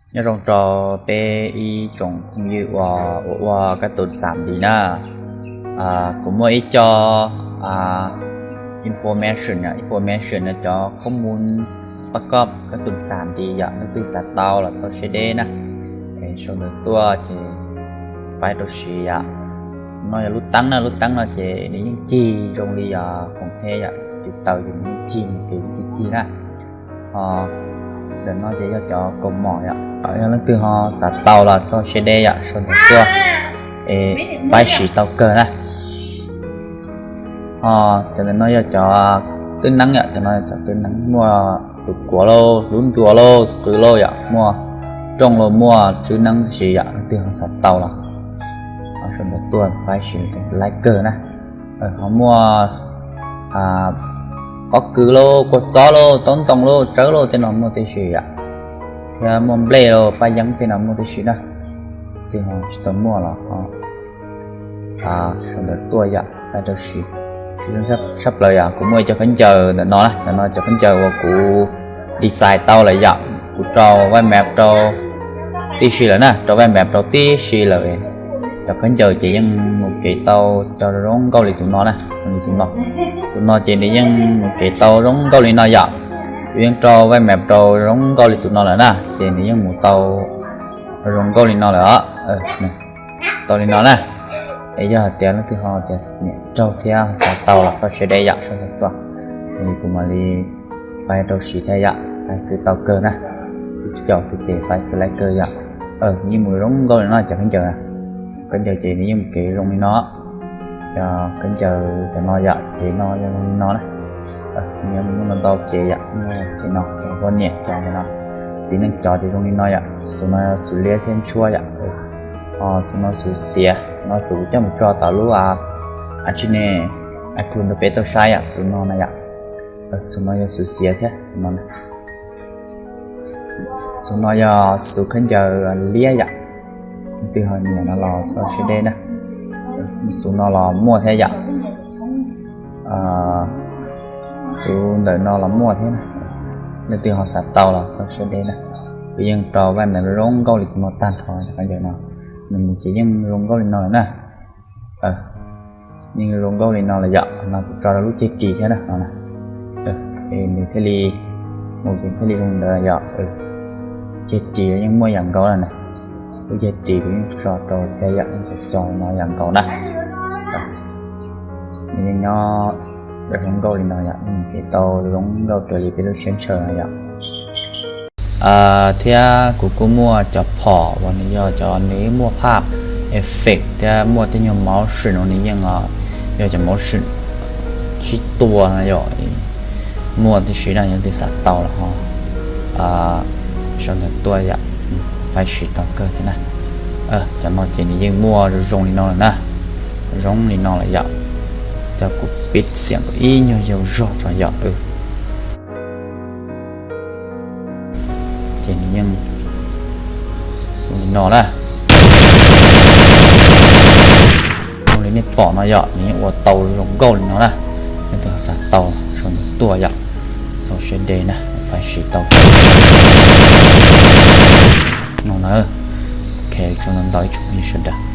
Nyob zoo rau peb ib tsoom phooj ywg uas ua kab tus xam nti na. Kuv muaj ib co information, information no cov khob mus pab koj kab tus xam nti yom, leej twg xav tau los txhob siab deb na. Sau ntawv tuaj ces faib rau siv yom. No yog lub teeb na, lub teeb no ces nws yeej cig zoo li yog khoom theb yom, tus taws ces nws yeej cig, nws kev yeej cig cig na. Ho ntawm no ces yog cov kaus mom yom, yog leej twg ho xav tau los txhob siab deb yom, sau ntawv tuaj es faib siv tau kawg na. Ho cov ntawm no yog cov twb neeb yom, cov no yog cov twb neeb, muaj tus kuav lauj, lub nruas lauj, tus qws lauj yom, muaj rooj lauj, muaj tswb neeb tib si yom, leej twg ho xav tau los sau ntawv tuaj faib siv laib kawg na. Ho muaj pob kws lauj, kua txob lauj, taub ntoo lauj, tsawb lauj, tej no muaj tib si yom, thiab muaj nplej lauj, paj yeeb tej no muaj tib si na. Twg ho tsis tau muaj los sau ntawv tuaj yom, faib rau siv. Tshwj xeeb tshaj plaws yom, kuv muaj ib co khaub ncaws ntawm no na, ntawm no cov khaub ncaws uas kuv design tau lawm yom, kuv rau web map rau tib si lawm na, rau web map rau tib si lawm. Cov khaub ncaws ces yeej mus kev tau cov zoo nkauj li tus no na, li tus no. Tus no ces nws yeej mus kev tau zoo nkauj li no yom. Kuv yeej rau web map rau zoo nkauj li tus no lawm na, ces nws yeej mus tau zoo nkauj li no lawm os. Tau li no na. Es yog hais tias leej twg ho tias nyiam raug thiab xav tau los txhob siab deb yom, sau ntawv tuaj, kuv mam li faib rau siv thiab yom, faib xwb tau kawg na. Ib co xwb ces faib xwb laib kawg yom. Yeej mus zoo nkauj li no cov khaub ncaws na. Khaub ncaws ces nws yeej mus kev zoo li no. Cov khaub ncaws cov no yom, ces no yog zoo li no na. Nws muaj ntau ntau ces yom, muaj ces no, cov poj niam cov no, txiv neej cov ces zoo li no yom. Xus no yog xus liab thiab ntshuab yom. Ho xus no xus xiav, no xus coj mus tso tom lub a tsi ne, a tus nrog peb tau saib yom, xus no na yom. Xus no yog xus xiav thiab, xus no na. Xus no yog xus khaub ncaws liab yom. Leej twg ho nyiam no los txhob siab deb na. Xus no los muaj thiab yom. Xus ntawm no los muaj thiab na. Leej twg ho xav tau los txhob siab deb na. Kuv yeej rau web map zoo nkauj li tus no tag nrho, cov khaub ncaws no. Nws mus ces yeej zoo nkauj li no lawm na. Yeej zoo nkauj li no lawm yom, no kuv tso rau lub ceg ris thiab na no. Es nws thiaj li mus ces thiaj li zoo ntawd yom. Ceg ris yeej muaj yam nkaus na. Lub ceg ris kuv yeej tso rau thiab yom, yeej tso no yam nkaus na. Nws yeej nyob zoo nkauj li no yom, nws kev tau zoo nkauj raws li peb lub siab ntshaw no yom. Thiab kuv kuj muaj cov phom uas nws yog cov nws muaj phaj effect thiab muaj tej nyuag motion uas nws yeej yog cov motion sib tua no yom. Muaj tib si na, yog leej twg xav tau los ho sau ntawv tuaj yom, faib siv tau kawg thiab na. Cov no ces nws yeej muaj zoo zoo li no lawm na, zoo li no lawm yom. Cov kuv pib xiam kom ib nyuag yau zog tso yom. Ces nws yeej zoo li no na. Zoo li nej pom no yom, nws yeej ua tau zoo nkauj li no na. Nej twg xav tau sau ntawv tuaj yom, txhob siab deb na, faib siv tau no na. Ok, tsaug ntau ntau ib tsoom phooj ywg sawv daws.